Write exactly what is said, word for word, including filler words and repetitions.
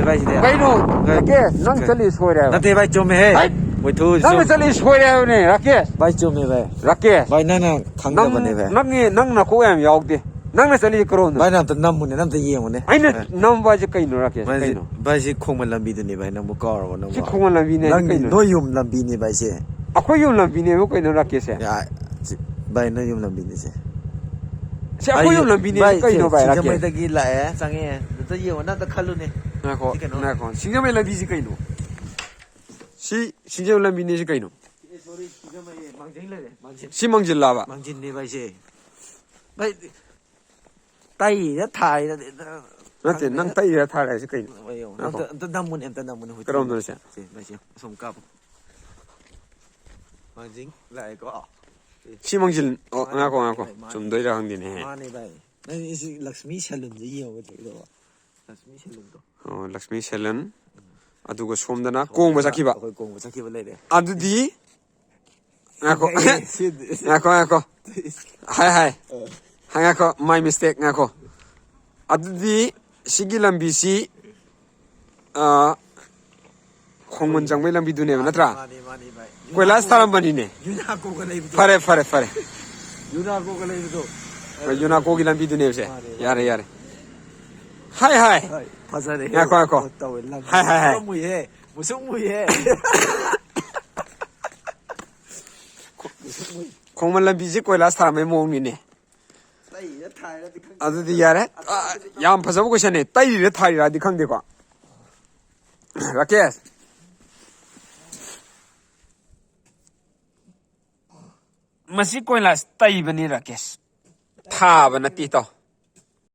ꯚꯥꯏꯁꯤꯗꯤ꯫ ꯀꯩꯅꯣ? ꯚꯥꯏ, ꯔꯥꯀꯦꯁ, ꯅꯪ ꯆꯠꯂꯤ ꯁꯣꯏꯔꯦ ꯍꯥꯏꯕ꯫ ꯅꯠꯇꯦ ꯚꯥꯏ, ꯆꯨꯝꯃꯦꯍꯦ꯫ ꯍꯩꯠ! ꯃꯣꯏꯊꯨ ꯅꯪꯅ ꯆꯨꯝ-, ꯆꯠꯂꯤ ꯁꯣꯏꯔꯦ ꯍꯥꯏꯕꯅꯦ, ꯔꯥꯀꯦꯁ꯫ ꯚꯥꯏ, ꯆꯨꯝꯃꯦ ꯚꯥꯏ꯫ ꯔꯥꯀꯦꯁ, ꯚꯥꯏ, ꯅꯪꯅ ꯅꯪ, ꯈꯪꯗꯕꯅꯦ ꯚꯥꯏ꯫ ꯅꯪꯒꯤ, ꯅꯪ ꯅꯀꯣꯛ ꯌꯥꯝ ꯌꯥꯎꯗꯦ꯫ ꯅꯪꯅ ꯆꯠꯂꯤ ꯀꯔꯣꯝꯗ? ꯚꯥꯏ, ꯅꯪ ꯑꯝꯇ ꯅꯝꯃꯨꯅꯦ, ꯅꯪ ꯑꯝꯇ ꯌꯦꯡꯉꯨꯅꯦ꯫ ꯑꯩꯅ ꯚꯥꯏ, ꯅꯝꯕ ꯍꯥꯏꯁꯦ ꯀꯩꯅꯣ, ꯔꯥꯀꯦꯁ? ꯚꯥꯏ, ꯀꯩꯅꯣ? ꯚꯥꯏ, ꯁꯤ ꯈꯣꯡꯃꯟ ꯂꯝꯕꯤꯗꯨꯅꯤ ꯚꯥꯏ, ꯅꯪꯕꯨ ꯀꯥꯎꯔꯕꯣ ꯅꯪꯕꯨ? ꯁꯤ ꯈꯣꯡꯃꯟ ꯂꯝꯕꯤꯅꯦ ꯍꯥꯏꯁꯦ ꯅꯪ ꯀꯩꯅꯣ? ꯅꯣꯏ ꯌꯨꯝ ꯂꯝꯕꯤꯅꯦ ꯚꯥꯏ ꯁꯦ꯫ ꯑꯩꯈꯣꯏ ꯌꯨꯝ ꯂꯝꯕꯤꯅꯦꯕ ꯀꯩꯅꯣ, ꯔꯥꯀꯦꯁꯁꯦ? ꯌꯥ, ꯁꯤ, ꯚꯥꯏ, ꯅꯣꯏ ꯌꯨꯝ ꯂꯝꯕꯤꯅꯤ ꯁꯦ꯫ ꯁꯤ ꯑꯩꯈꯣꯏ ꯌꯨꯝ ꯂꯝꯕꯤꯅꯦ ꯍꯥꯏꯁꯦ ꯀꯩꯅꯣ, ꯚꯥꯏ, ꯔꯥꯀꯦꯁ? ꯁꯤꯡꯖꯃꯩꯗꯒꯤ ꯂꯥꯛꯑꯦ, ꯆꯪꯉꯛꯑꯦ꯫ ꯑꯝꯇ ꯌꯦꯡꯉꯣ, ꯅꯪ ꯑꯝꯇ ꯈꯜꯂꯨꯅꯦ꯫ ꯉꯥꯏꯈꯣ, ꯁꯤ ꯀꯩꯅꯣ? ꯉꯥꯏꯈꯣ꯫ ꯁꯤꯡꯖꯃꯩ ꯂꯝꯕꯤꯁꯤ ꯀꯩꯅꯣ? ꯁꯤ ꯁꯤꯡꯖꯃꯩ ꯂꯝꯕꯤꯅꯦ ꯁꯤ ꯀꯩꯅꯣ? ꯑꯦ, ꯁꯣꯔꯤ, ꯁꯤꯡꯖꯃꯩ, ꯃꯥꯡꯖꯤꯡ ꯂꯩꯔꯦ, ꯃꯥꯡꯖꯤꯡ꯫ ꯁꯤ ꯃꯥꯡꯖꯤꯜꯂꯕ? ꯃꯥꯡꯖꯤꯟꯅꯦ ꯚꯥꯏꯁꯦ꯫ ꯚꯥꯏ, ꯇꯩꯔꯤꯔ ꯊꯥꯔꯤꯔ? ꯅꯠꯇꯦ, ꯅꯪ ꯇꯩꯔꯤꯔ ꯊꯥꯔꯤꯔ ꯁꯤ ꯀꯩꯅꯣ? ꯚꯥꯏ, ꯌꯦꯡꯉꯣ, ꯉꯥꯏꯈꯣ꯫ ꯑꯝꯇ, ꯑꯝꯇ ꯅꯝꯃꯨꯅꯦ, ꯑꯝꯇ ꯅꯝꯃꯨꯅꯦ, ꯍꯧꯖꯤꯛ꯫ ꯀꯔꯣꯝꯗꯅꯣ ꯁꯦ? ꯁꯦ, ꯚꯥꯏ, ꯁꯦ, ꯑꯁꯣꯝ ꯀꯥꯞꯄꯣ꯫ ꯃꯥꯡꯖꯤꯡ ꯂꯥꯛꯑꯦꯀꯣ꯫ ꯁꯤ ꯃꯥꯡꯖꯤꯜ-, ꯑꯣ, ꯃꯥꯅꯦ, ꯉꯥꯏꯈꯣ, ꯃꯥꯅꯦ, ꯉꯥꯏꯈꯣ꯫ ꯚꯥꯏ, ꯃꯥꯅꯦ꯫ ꯆꯨꯝꯗꯣꯏꯔꯥ ꯈꯪꯗꯦꯅꯦꯍꯦ꯫ ꯃꯥꯅꯦ, ꯚꯥꯏ꯫ ꯅꯪ ꯁꯤ ꯂꯛꯁꯃꯤ ꯁꯦꯂꯨꯟꯁꯦ ꯌꯦꯡꯉꯒ ꯊꯣꯛꯏꯗꯕ꯫ ꯂꯛꯁꯃꯤ ꯁꯦꯂꯨꯟꯗꯣ꯫ ꯑꯣ, ꯂꯛꯁꯃꯤ ꯁꯦꯂꯟ꯫ ꯑꯗꯨꯒ ꯁꯣꯝꯗꯅ ꯀꯣꯡꯕ ꯆꯠꯈꯤꯕ꯫ ꯑꯩꯈꯣꯏ ꯀꯣꯡꯕ ꯆꯠꯈꯤꯕ ꯂꯩꯔꯦ꯫ ꯑꯗꯨꯗꯤ, ꯉꯥꯏꯈꯣ꯫ ꯑꯦ, ꯁꯤꯗꯤ꯫ ꯉꯥꯏꯈꯣ, ꯉꯥꯏꯈꯣ꯫ ꯍꯥꯏ, ꯍꯥꯏ꯫ ꯍꯥꯏ, ꯉꯥꯏꯈꯣ, my mistake, ꯉꯥꯏꯈꯣ꯫ ꯑꯗꯨꯗꯤ ꯁꯤꯒꯤ ꯂꯝꯕꯤꯁꯤ, ꯑ, ꯈꯣꯡꯃꯟ ꯆꯪꯕꯩ ꯂꯝꯕꯤꯗꯨꯅꯦꯕ, ꯅꯠꯇ꯭ꯔꯥ? ꯃꯥꯅꯤ, ꯃꯥꯅꯤ, ꯚꯥꯏ꯫ ꯀꯣꯏꯂꯥꯁ ꯊꯥꯔꯝꯕꯅꯤꯅꯦ꯫ ꯌꯨꯅꯥꯀꯣꯒ ꯂꯩꯕꯗꯣ꯫ ꯐꯔꯦ, ꯐꯔꯦ, ꯐꯔꯦ꯫ ꯌꯨꯅꯥꯀꯣꯒ ꯂꯩꯕꯗꯣ꯫ ꯍꯣꯏ, ꯌꯨꯅꯥꯀꯣꯒꯤ ꯂꯝꯕꯤꯗꯨꯅꯦꯕꯁꯦ꯫ ꯃꯥꯅꯦ, ꯃꯥꯅꯦ꯫ ꯌꯥꯔꯦ, ꯌꯥꯔꯦ꯫ ꯍꯥꯏ, ꯍꯥꯏ꯫ ꯍꯣꯏ, ꯐꯖꯔꯦ꯫ ꯉꯥꯏꯈꯣ, ꯉꯥꯏꯈꯣ꯫ ꯇꯧꯋꯦ, ꯂꯝ ꯍꯥꯏ, ꯍꯥꯏ, ꯍꯥꯏ꯫ ꯃꯨꯁꯨꯛ ꯃꯨꯏꯍꯦ꯫ ꯃꯨꯁꯨꯛ ꯃꯨꯏ꯫ ꯈꯣꯡꯃꯟ ꯂꯝꯕꯤꯁꯦ ꯀꯣꯏꯂꯥꯁ ꯊꯥꯔꯝꯕꯩ ꯃꯑꯣꯡꯅꯤꯅꯦ꯫ ꯇꯩꯔꯤꯔ ꯊꯥꯏꯔꯗꯤ ꯈꯪꯗꯦ꯫ ꯑꯗꯨꯗꯤ ꯌꯥꯔꯦ꯫ ꯑ, ꯌꯥꯝ ꯐꯖꯕ question ꯅꯦ꯫ ꯇꯩꯔꯤꯔ ꯊꯥꯔꯤꯔꯗꯤ ꯈꯪꯗꯦꯀꯣ꯫ ꯔꯥꯀꯦꯁ꯫ ꯃꯁꯤ ꯀꯣꯏꯂꯥꯁ ꯇꯩꯕꯅꯤ, ꯔꯥꯀꯦꯁ꯫ ꯊꯥꯕ ꯅꯠꯇꯦ, ꯇꯥꯎ꯫